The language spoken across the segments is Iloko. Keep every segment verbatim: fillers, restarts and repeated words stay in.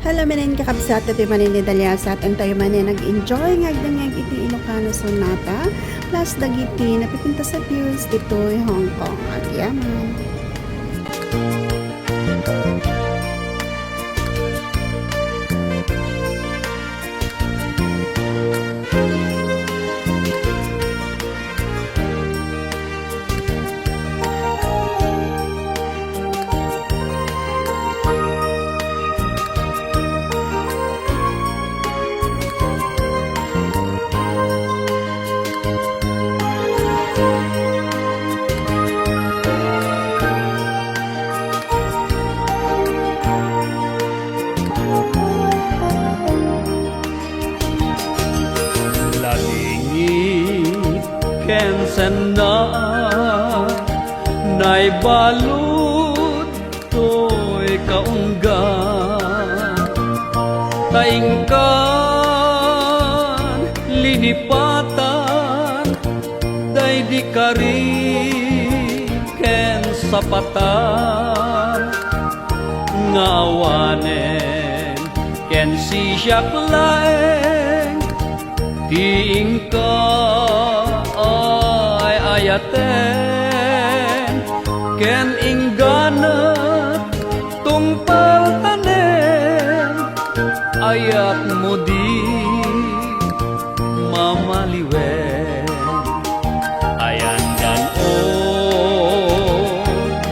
Hello, manen kakabsat, iti manen ni Daliasat, intayo manen nag-enjoy nga agdengngeg iti Ilocano Sonata, plus dagiti napipintas a views ditoy Hong Kong. Agyaman. Lalingit ken senna, naibalud toy kaungga, ta inkan linipatan daydi kari ken sapatan nga awanen ken sisiak laeng ti inka ay-ayaten ken ingganak tungpaltanen. Ayatmo di mamaliwen. Ayandan, o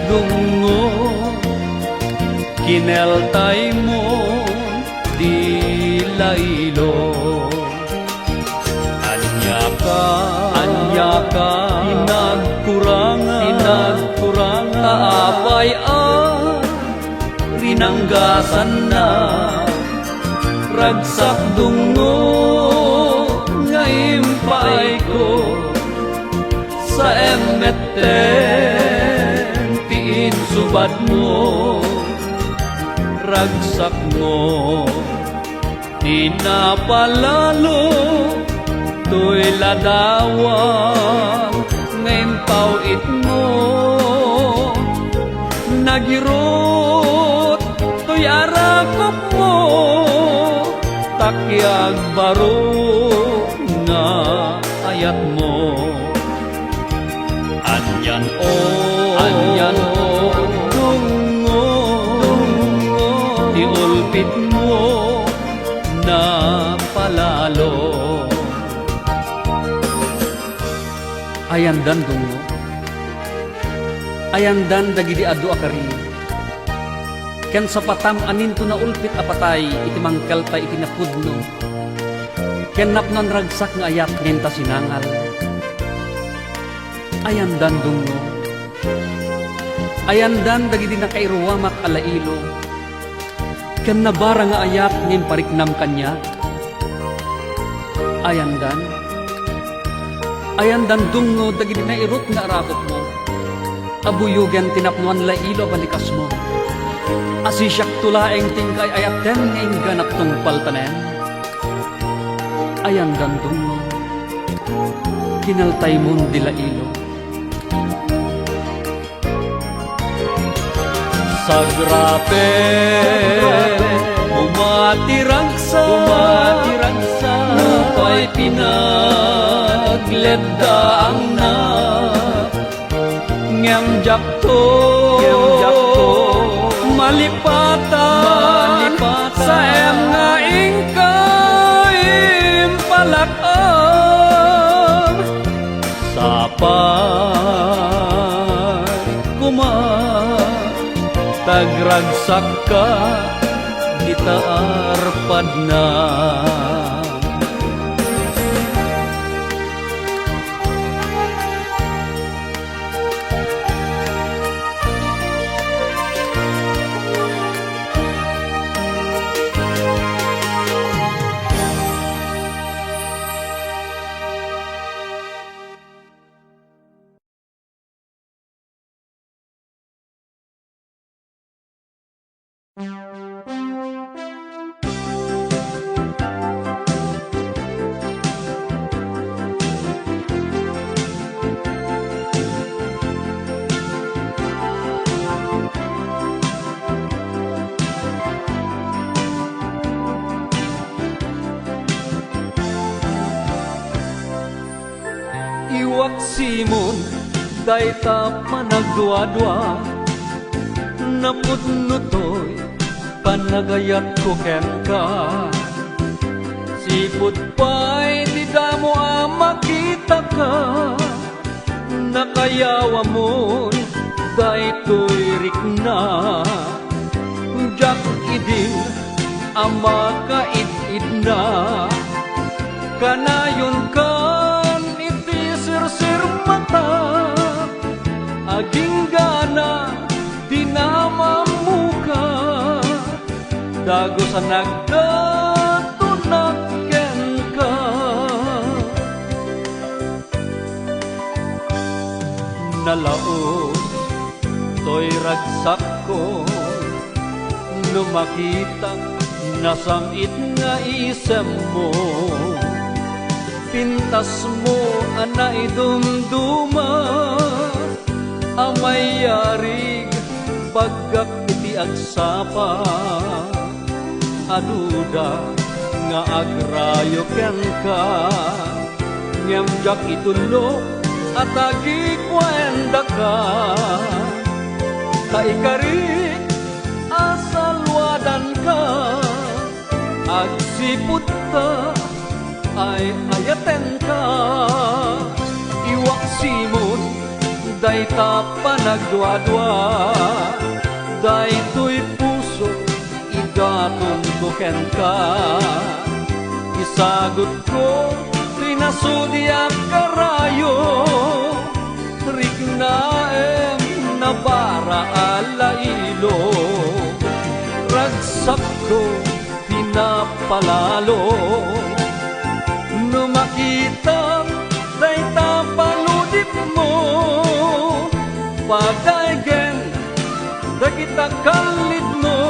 dungngo, kineltaymon di lailo. Ania ka, ania ka, ti nagkurangan, ti nagkurangan, ta apay a rinanggasanna. Ragsak dungngo nga impaayko, saem metten ti insubadmo. Ragsakmo ti napalalo toy ladawa nga impaw-itmo. Nagirut toy arakupmo, ta kiagbaro nga ayatmo. Anian, o, anian, o, dungngo, dungngo, ti ulpitmo napalalo. Ayandan, dungngo. Ayandan dagidi adu a kari. Ken sapatam a ninto naulpit a patay iti mangkelta iti napudno, ken napnoan ragsak nga ayat nga inta sinangal. Ayandan, dungngo. Ayandan dagidi nakairuamak a lailo, ken nabara nga ayat nga impariknam kaniak. Ayandan. Ayandan, dungngo, dagidi nairut nga arakupmo a buyogen ti napnoan lailo a balikasmo. A sisiakto laeng ti inkaay-ayaten nga ingganak tungpaltanen. Ayandan, dungngo, kineltaymon di lailo. Sagrapen, umati ragsak, umati ragsak, nupay pinagleddaangna. Ngem diakto, ngem diakto malipatan, malipatan, saem nga inka impalak-am. Sapay koma, tagragsakka dita arpadna. Simon, dayta panagduadua, napudno toy panagayatko kenka. Sipud pay ti damo a makitaka, nakayawamon daytoy rikna. Diak idin a makaid-idna, kanayonkan iti sirsirmata. Aginggana, dinamammoka, dagus a nagdatonak kenka. Nalaos toy ragsakko no makitak nasam-it nga isemmo. Pintasmo a naidumduma a mayarig baggak iti agsapa. Aduda nga agrayo kenka, ngem diak itulok a tagikuendaka. Ta ikarik a saluadanka, agsipud ta ay-ayatenka. Iwak Simon, dayta panagduadua, daytoy puso igatonko kenka. Isagutko ti nasudi a karayo, riknaem nabara a lailo. Ragsakko, pinapalalo. No makitam dayta panudipmo, padaygen dagita kallidmo,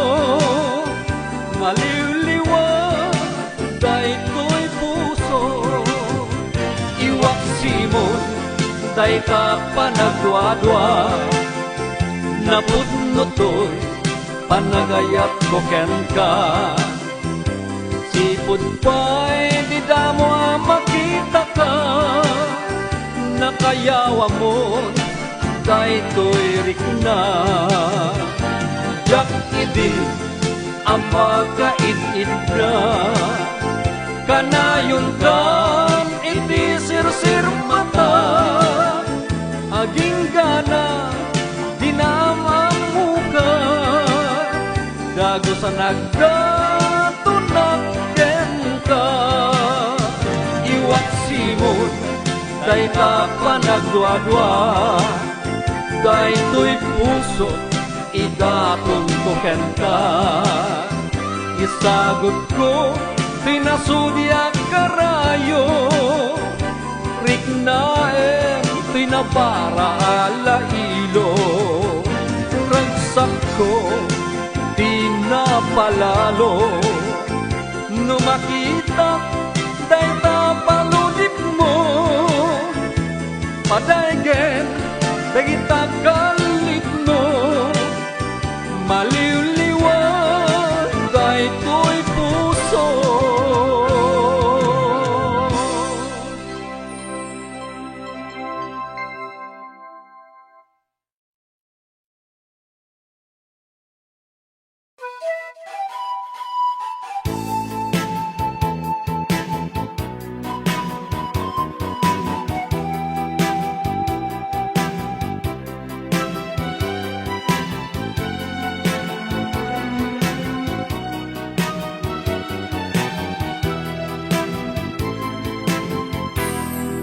maliwliwat daytoy puso. Iwak Simon, dayta panagduadua, napudno toy panagayatko kenka. Sipud pay ti damo a makitaka, nakayawamon daytoy rikna. Diak idi a makaid-idna, kanayonkan iti sirsirmata. Aginggana, dinamammoka, dagus a nagdatonak kenka. Iwak Simon, dayta panagduadua, daytoy puso igatonko kenka. Isagutko ti nasudi a karayo, riknaem ti nabara a lailo. Ragsakko, pinapalalo. No makitak dayta panudipmo, padaygen dagita kallidmo, maliwliwat daytoy puso.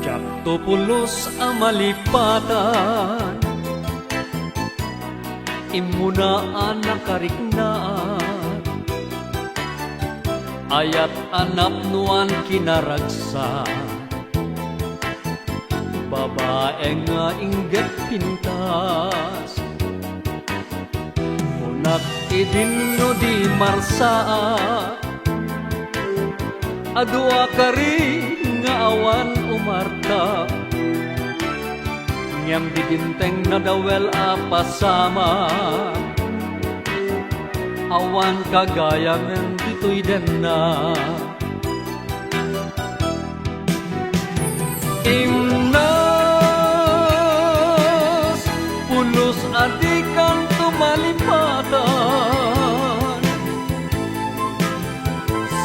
Diakto pulos a malipatan, immuna a nakariknaan, ayat a napnoan kinaragsak, babae nga inggit pintas. Kunak idin no di marsaak, adu a kari nga awan umarta, ngem di dimteng nadawel a pasamak, awan kagayamen ditoy denna. Imna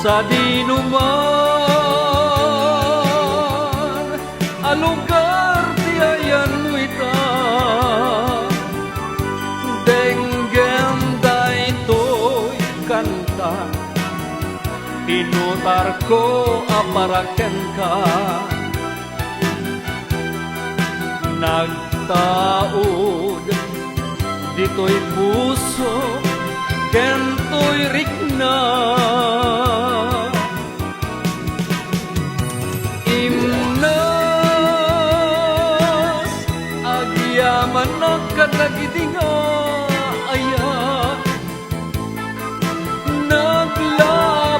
Sadino man a lugar ti ayanmo ita, denggen daytoy kanta, pinutarko a para kenka. Nagtaud ditoy puso ken toy rikna. Imnas, agyamanak kadagiti nga ayat. Naglabas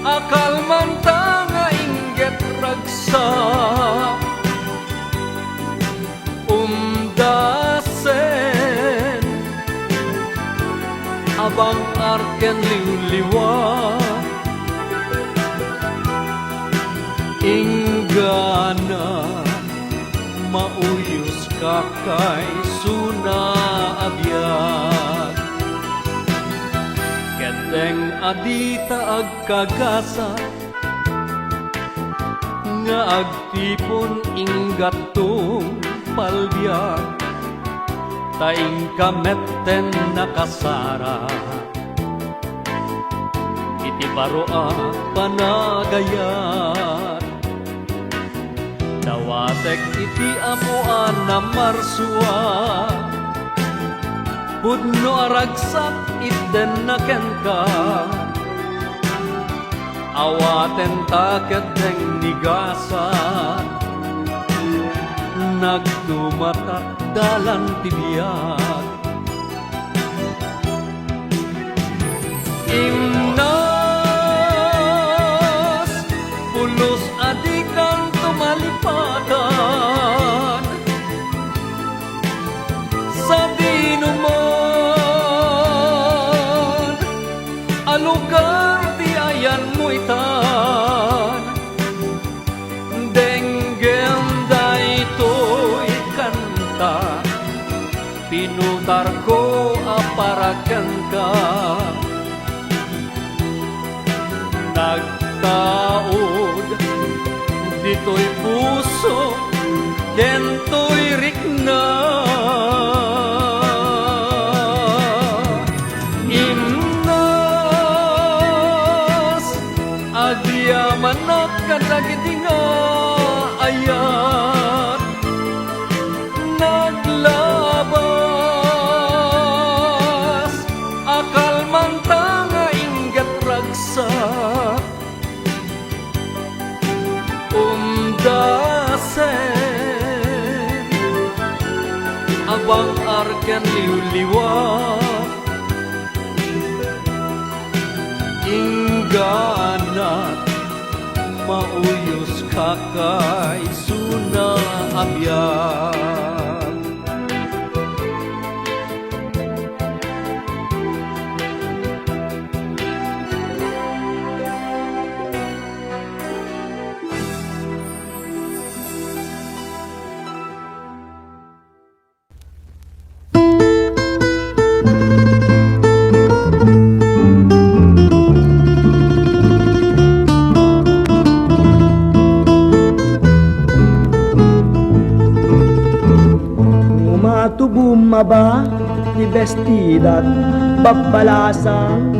a kalmanta nga inggit ragsak. Umdasen a bang-ar ken liwliwa. Inggana, mauyoska kay suna a biag. Ket deng a dita agkagasa nga agtipon inggatong palbiag, ta inka metten nakasara iti baro a panagayat. Dawatek iti apuan a Marsua, pudno a ragsak itdenna kenka. Awatenta ket deng ni gasat, nagdumatak dalan ti biag. Imnas, pulos a dikanto malipatan. Sadino man a lugar ti ayanmo itan, denggen daytoy kanta, pinutarko a para kenka. Nagtaud ditoy puso ken toy rikna. Imnas, agyamanak kadagiti nga ayat. Naglabas a kalmanta nga inggit ragsak. Umdasen a bang-ar ken liwliwa. Ingganak, mauyoska kay suna a biag. Ngumatubo maba ti bestidak, babbalasang,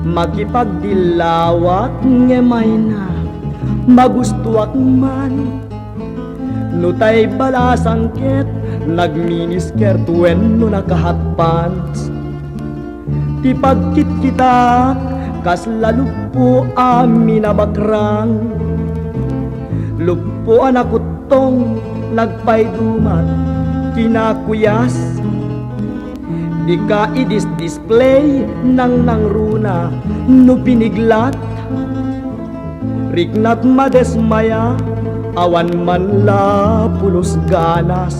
makipagdillawak ngem ayna, magustoak man. No tay balasang ket nagminiskirt wenno naka-hot pants. Ti pagkitkitak, kasla luppo a minabakrang. Luppo a nakuttong, nagpaidumat, kinakuyas. Dika i-display nangnangruna no piniglat. Riknat madesmaya, awan man la pulos ganas.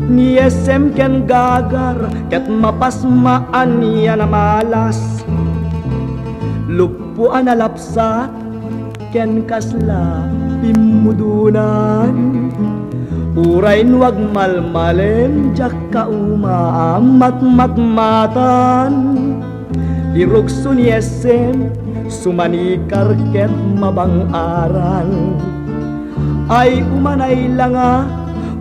Ni S M ken Gagar ket mapasmaan ya namalas. Luppo a nalapsat ken kasla pimmudonan. Uray no agmalmalem, diak kauma a matmatmatan. Ti rugso ni Esem, sumanikar ket mabang-aran. Ay umanay la nga,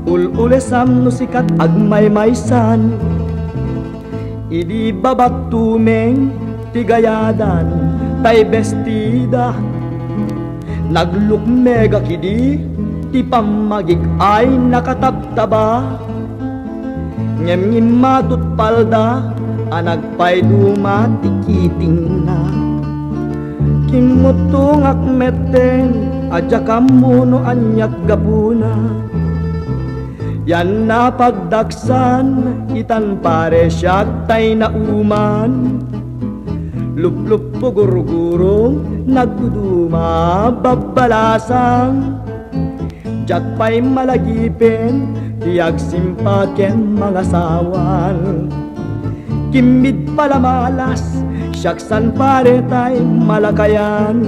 ul-ulesam no sikat agmaymaysan. Idi babattumeng ti gayadan tay bestida, naglukmegak idi ti pammagik ay nakatabtaba. Ngem ngimmatot palda a nagpaiduma ti kitingna. Kimmuttongak metten a diak ammo no aniat gapuna. Yan napagdaksan, itan pare siak tay nauman. Lupluppo gurgurong, nagduduma babbalasang. Diak pay malagipen ti agsimpa ken mangasawan. Kimmid palamalas, siak san pare tay malakayan.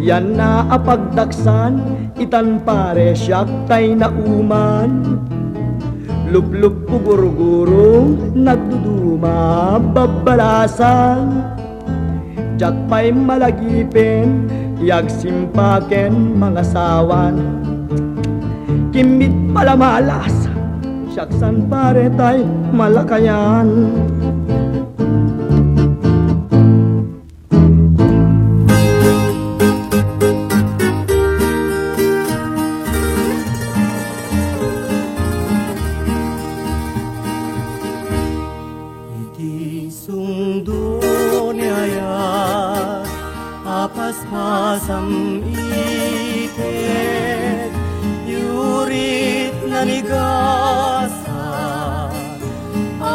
Yan na a pagdaksan, itan pare siak tay nauman. Lupluppo gurgurong, nagduduma babbalasang. Diak pay malagipen ti agsimpa ken mangasawan. Kimmid palamalas, siak san pare tay malakayan. Iti sungdo ni ayat a paspasam iket, yurit nanigasat a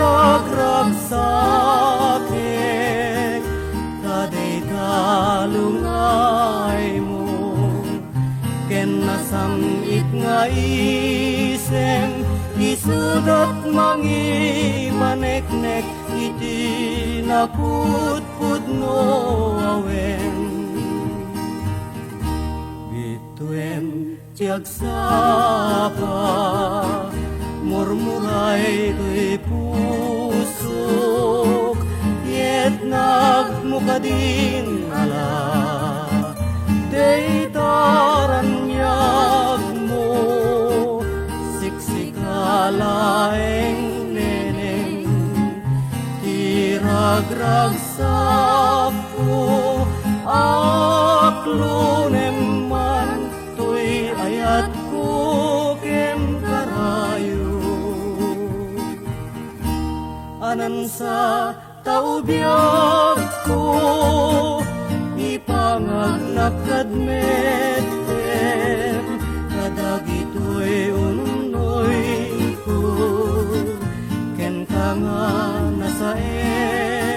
ragragsaket, ta dayta lungaymo ken nasam-it nga isem, isudat mangipaneknek iti napudpudno a wen. Bituen ti agsapa, murmuray toy pusok, ket nagmukadin ala. Dayta raniagmo, siksika laeng neneng, ti ragragsakko, aklonem man toy ayatko ken karayo. Anansa ta ubiagko, ipangagnak kad metten kadagitoy unnoyko, ken ta nga nasaen,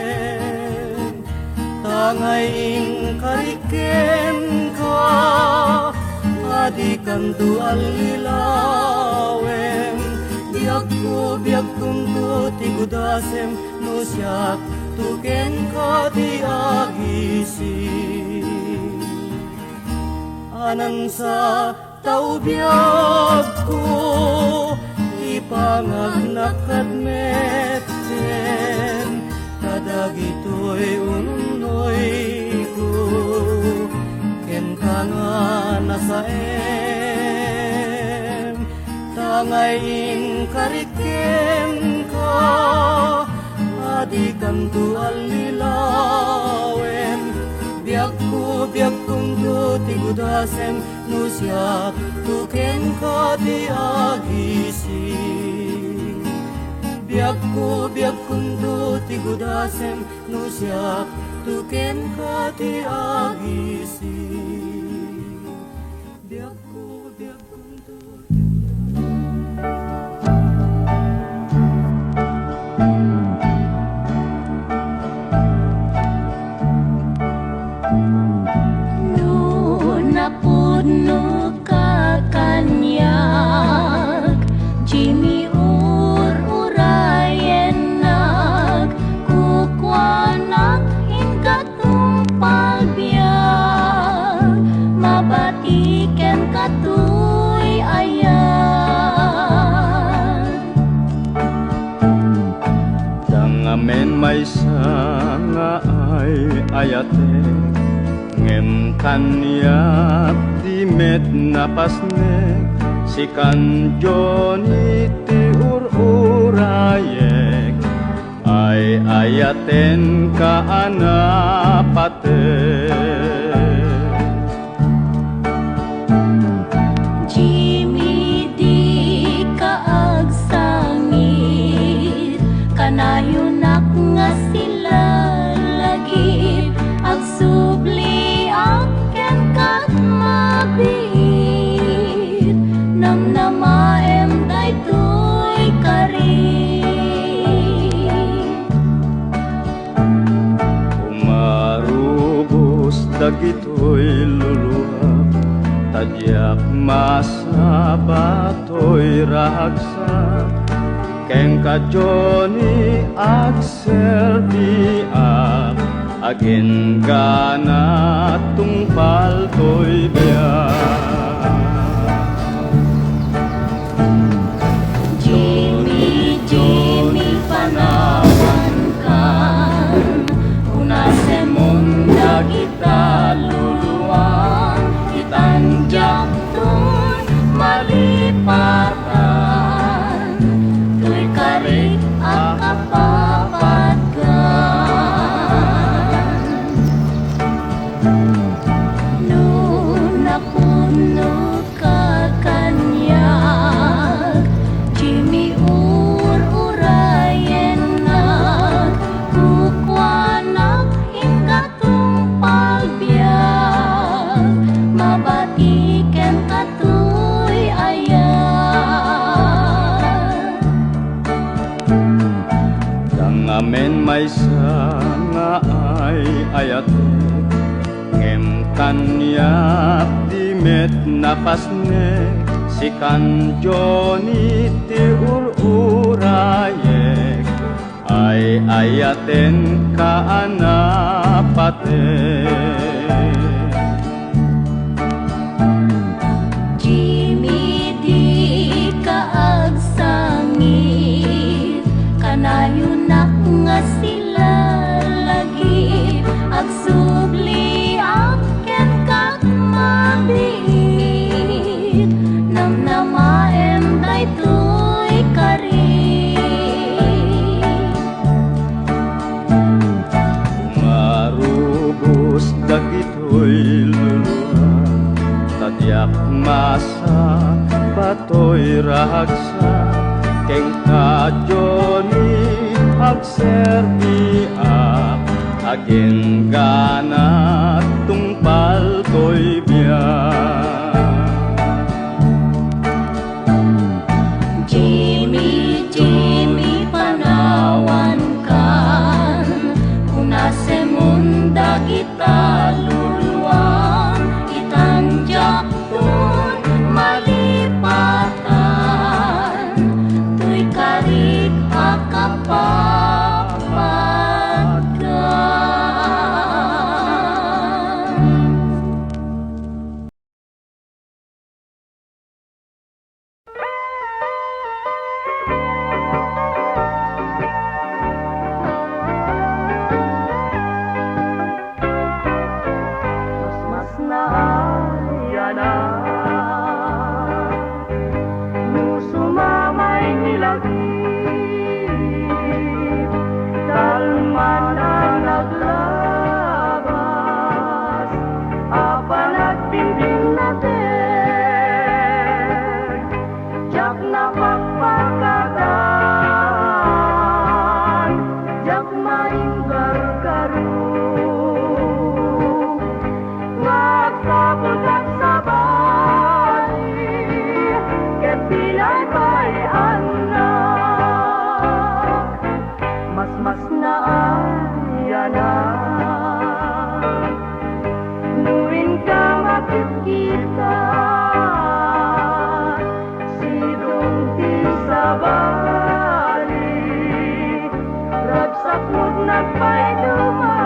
ta nga inkarik kenka, a dikanto allilawen. Biagko, biagkonto ti gudasem, no siakto kenka ti agising. Anansa ta ubiagko, ipangagnak kad metten kadagitoy unnoyko, ken ta nga nasaem, ta nga inkarik kenka, a dikanto allilawen. Biagko, biagkonto ti gudasem, no siakto kenka ti agising. Biagko, biagkonto ti gudasem, no siakto kenka ti agising. Biagko, biagkonto ti No napudno ka kaniak, Jimmy, ur-urayennak, kukuanak, inka tungpal biag, mabati kenka to. Amin maysa nga ay-ayatek, ngem kaniak di met napasnek, sikan Johnny ti ur-urayek, ay-ayatenka a napatek. Jimmy, dika agsangit, kanayonak nga silalagip, agsubliak kenka mabiit, namnamaem daytoy karit. Umarubos dagitoy luluak, ta diak masaba toy ragsak. Kenka Johnny agserbiak, agenggana tungpal toy biag. Jimmy, Jimmy, panawankan, unasemon dagita luluang, itan diakton malipatan, toy karit a kapapatgan. No napuno ka kaniak, Jimmy, ur-urayennak, kukuanak, ingka tungpal biag, mabati kenka toy ayat. Dangamen maysa nga ay-ayatek, ngem kaniak di met napasnek, sikan Johnny ti ur-urayek, ay-ayatenka a napatek. Jimmy, dika agsangit, kanayonak nga silalagip, agsubliak kenka mabiit, namnamaem daytoy karit. Umarubos dagitoy luluak, ta diak masaba toy ragsak. Kenka Johnny agserbiak, agenggana tungpal toy biag. Jimmy, Jimmy, panawankan, unasemon dagita luluang, itan diakton malipatan, toy karit a kapapatgan. Mas naayanak no sumamay ti lagip, kalman a naglabas a panagbigbignatek. Diak napakpakatan, diak mainggargaro. Nga agtapeltak sabali ket binaybay-annak. Mas mas naayanak no inka makitkitak, sidong ti sabali, ragsak met nagpaiduma.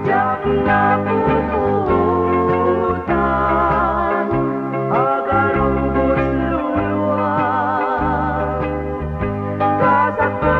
Diak napupuotan, agarubos luluak. Kasakto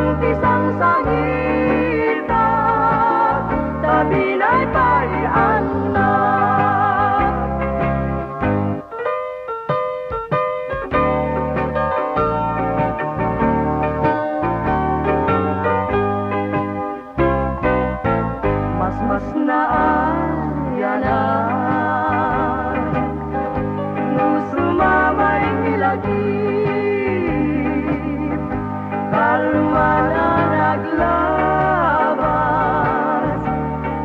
Labas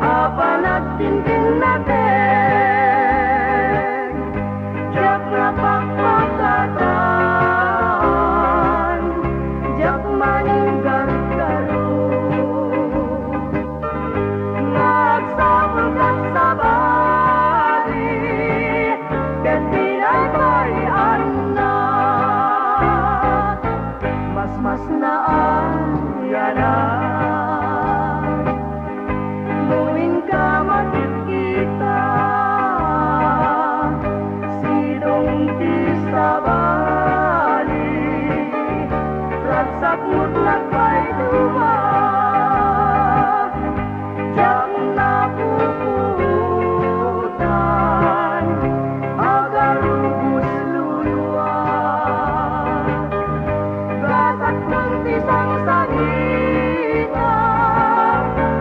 a panagtintinnateg, diak napakpakatan, diak maninggargaro. Nagsapulka sabali, ket binaybayan-na. Masmasnaan no inka makikita, sidong ti sabali, ragsak met nagpayduma. Diak napuputan, agarubos luluan. Gasak man ti sangsangita,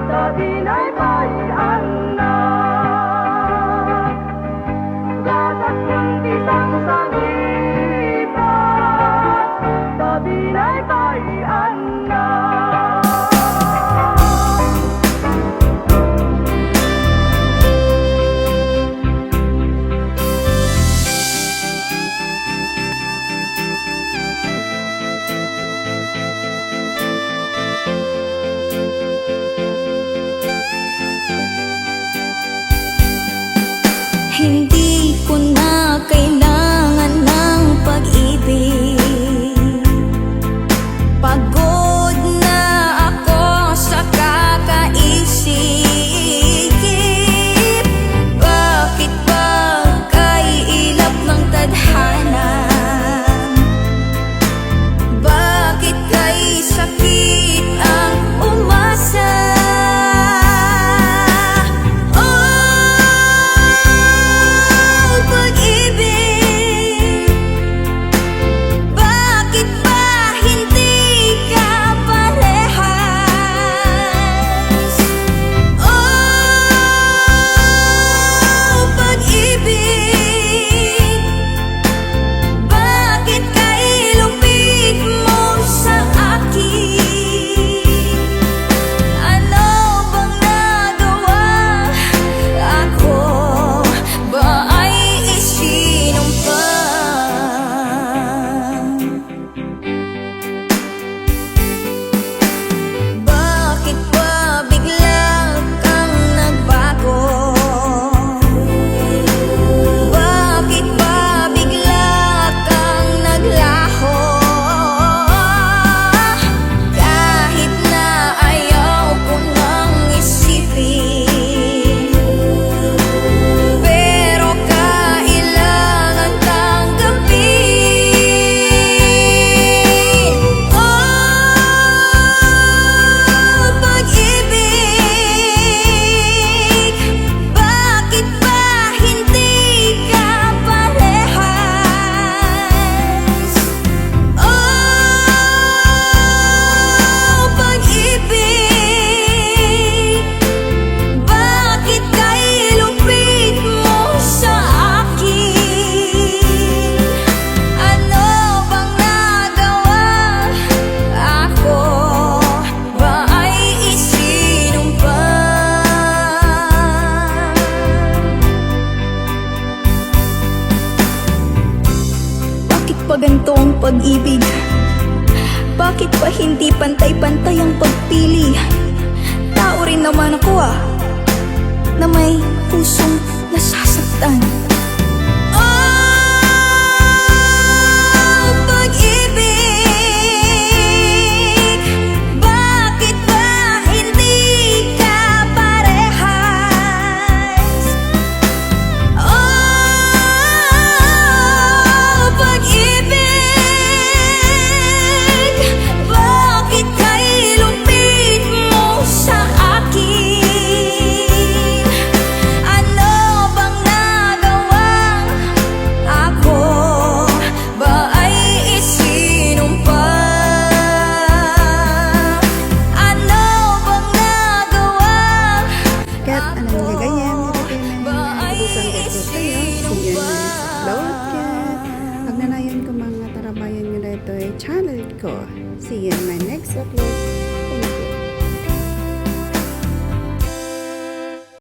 ta binaybayan-na. Gasak man ti sangsangita, ta binaybayan-na. Hindi ko na kailangan ng pag-ibig. Pagod na ako sa kakaisip. Bakit ba kay ilap ng tadhana? Bakit kay sakit ang umasa? Oh, pag-ibig, bakit ba hindi ka parehas? Oh, pag-ibig, bakit kailupit mo sa akin? Ano bang nagawa? Ako ba ay isinumpang? Bakit ba bigla kang nagbago? Bakit ba bigla kang naglaho? Kahit na ayaw ko nang isipin, pero kailangan tanggapin. Oh, pag-ibig, bakit ba hindi ka parehas? Oh, pag-ibig, bakit kailupit mo sa akin? Ano bang nagawa? Ako ba ay isinumpang? Bakit pa ganito ang pag-ibig? Bakit pa hindi pantay-pantay ang pagpili? Tao rin naman ako, ah, na may pusong nasasaktan. Oh, pag-ibig, bakit ba hindi ka parehas? Oh, pag-ibig, bakit kailupit mo sa akin? Ano bang nagawa? Ako ba ay isinumpang? Ano bang nagawa? Ket anan nga gayyem, iti paymen nga ibusan daytoy. See you in my next upload, ket agnanayon koma nga tarabayan nga daytoy channel ko. See you in my next upload.